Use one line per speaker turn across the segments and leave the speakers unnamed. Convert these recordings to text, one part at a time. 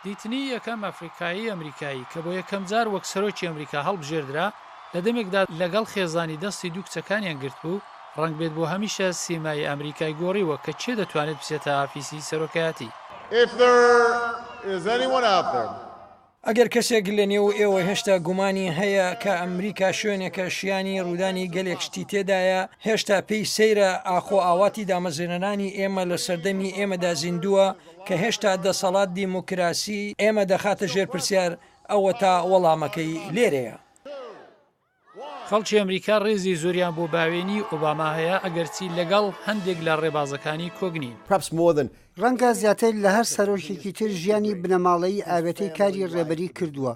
دیتنی یەکەم ئەفریقایی ئەمریکایی کە بۆ یەکەمجار وەک سەرۆکی ئەمریکا هەڵبژێردرا، لە دەمێکدا لەگەڵ خێزانی دەستی دوو کچەکانیان گرتبوو، ڕەنگبێت بۆ هەمیشە سیمای ئەمریکای گۆڕیوە کە کێ دەتوانێت بچێتە ئافیسی سەرۆکایەتی.
If there is anyone out there.
ئەگەر کەسێک لە نێو ئێوە هێشتا گومانی هەیە کە ئەمریکا شوێنێکە شیانی ڕوودانی گەلێک شتی تێدایە، هێشتا پێی سەیرە ئاخۆ ئاواتی دامەزرێنەرانی ئێمە لە سەردەمی ئێمەدا زیندووە کە هێشتا دەسەڵات دیموکراسی ئێمە دەخاتە ژێر پرسیار، ئەوەتا وەڵامەکەی لێرەیە.
خەڵکی ئەمریکا ڕێزی زۆریان بۆ باوێنی ئۆباما هەیە، ئەگەرچی لەگەڵ هەندێک لە ڕێبازەکانی کۆک نین.
ڕەنگە زیاتر لە هەر سەرۆکێکی تر ژیانی بنەماڵەیی ئاوێتەی کاری ڕێبەری کردووە،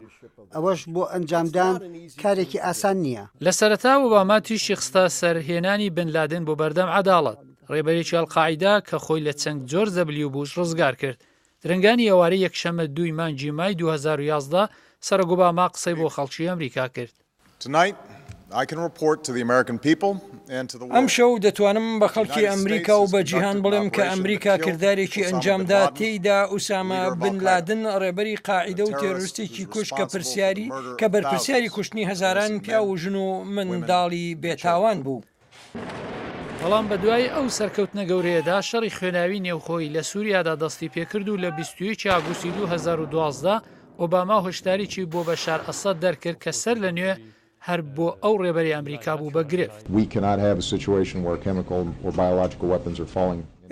ئەوەش بۆ ئەنجامدان کارێکی ئاسان نییە.
لە سەرەتا ئۆباما تیشکی خستە سەر هێنانی بن لادن بۆ بەردەم عەداڵەت، ڕێبەرێکی ئەلقاعیدە کە خۆی لە چنگ جۆرج دەبلیو بوش ڕزگار کرد. درەنگانی ئێوارەی یەکشەممە دووی مانگی مای 2011 سەرۆک ئۆباما قسەی بۆ خەڵکی ئەمریکا کرد.
ئەمشەو دەتوانم بە خەڵکی ئەمریکا و بە جیهان بڵێم کە ئەمریکا کردارێکی ئەنجامدا تێیدا ئوسامە بن لادن ڕێبەری قاعیدە و تێرۆریستێکی کوشت کە پرسیاری کە بەرپرسیاری کوشتنی هەزاران پیاو و ژن و منداڵی بێتاوان بوو.
بەڵام بەدوای ئەو سەرکەوتنە گەورەیەدا شەڕی خوێناوی نێوخۆیی لە سوریادا دەستی پێکرد و لە 21 ئاگوستی 2012 ئۆباما هۆشداریی بۆ بەشار ئەسەد دەرکرد کە سەر لە نوێ هەر بۆ ئەو ڕێبەری ئەمریکا بوو بە گرفت.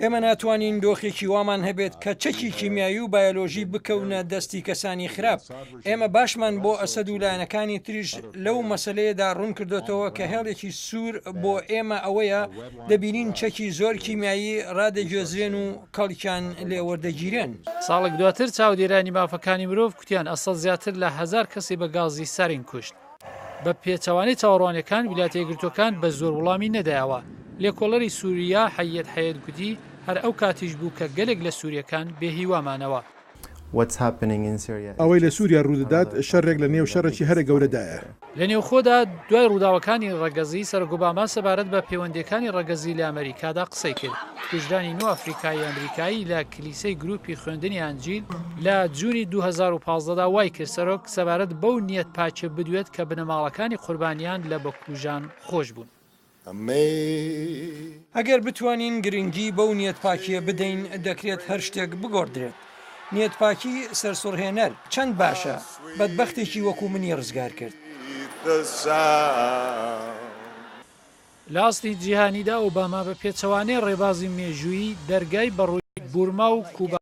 ئێمە ناتوانین دۆخێکی وامان هەبێت کە چەکی کیمیایی و بایۆلۆژی بکەونە دەستی کەسانی خراپ. ئێمە باشمان بۆ ئەسەد و لایەنەکانی تریش لەو مەسەلەیەدا ڕوونکردۆتەوە کە هێڵێکی سوور بۆ ئێمە ئەوەیە دەبینین چەکی زۆر کیمیایی ڕادەگوێزرێن و کەڵکیان لێوەردەگیرێن.
ساڵێک دواتر چاودێرانی مافەکانی مرۆڤ کوتیان ئەسەد زیاتر لە هەزار کەسی بە گازی سارین کوشت. بە پێچەوانەی چاوەڕوانیەکان ویلایەتە یەکگرتووەکان بە زۆر وڵامی نەدایەوە. لێکۆڵەری سوریا حەیەت حەیەت گوتی هەر ئەو کاتیش بوو کە گەلێک لە سوریەکان بێ هیوا مانەوە.
ئەوەی لە سووریا روودەدات، شەڕێک لە نێو شەڕێکی هەرە گەورەدایە.
لە نێوخۆدا، دوای رووداوەکانی رەگەزی، سەرۆک ئۆباما سەبارەت بە پەیوەندییەکانی رەگەزی لە ئەمەریکادا قسەی کرد. کوژرانی نۆ ئەفریکایی ئەمریکایی لە کلیسەی گروپی خوێندنی ئەنجیل لە جوونی 2015 دا وای کرد سەرۆک سەبارەت بەو نیەت پاکیە بدوێت کە بنەماڵەکانی قوربانیان لە بکوژان خۆش بوون.
ئەگەر بتوانین گرنگی بەو نیەتپاکییە بدەین، دەکرێت هەر شتێک بگۆڕدرێت. نیەتپاکی سەرسوڕهێنەر چەند باشە، بەدبەختێکی وەکو منی ڕزگار کرد.
لە ئاستی جیهانیدا ئۆباما بە پێچەوانەی ڕێبازی مێژوویی دەرگای بەڕووی بورما و کوبا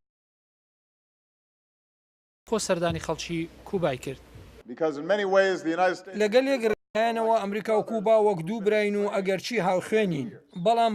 خۆ سەردانی خەڵکی کوبای کرد.
لە گەلێک لایەنەوە ئەمریکا و کوبا وەک دوو براین و ئەگەرچی هاوخوێنین، بەڵام.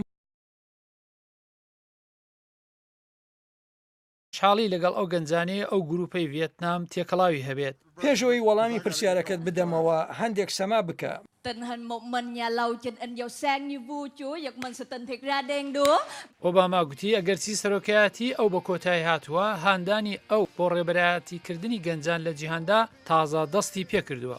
چاڵی لەگەڵ ئەو گەنجانەی ئەو گروپەی ڤیێتنام تێکەڵاوی هەبێت.
پێش ئەوەی وەڵامی پرسیارەکەت بدەمەوە، هەندێک سەما بکە.
Tình hình một mình nhà lầu trình in giàu sang như vua chúa giật mình sự tình thiệt ra đen đúa.
ئۆباما گوتی ئەگەرچی سەرۆکایەتی ئەو بە کۆتایی هاتووە، هاندانی ئەو بۆ ڕێبەرایەتیکردنی گەنجان لە جیهاندا تازە دەستی پێکردووە.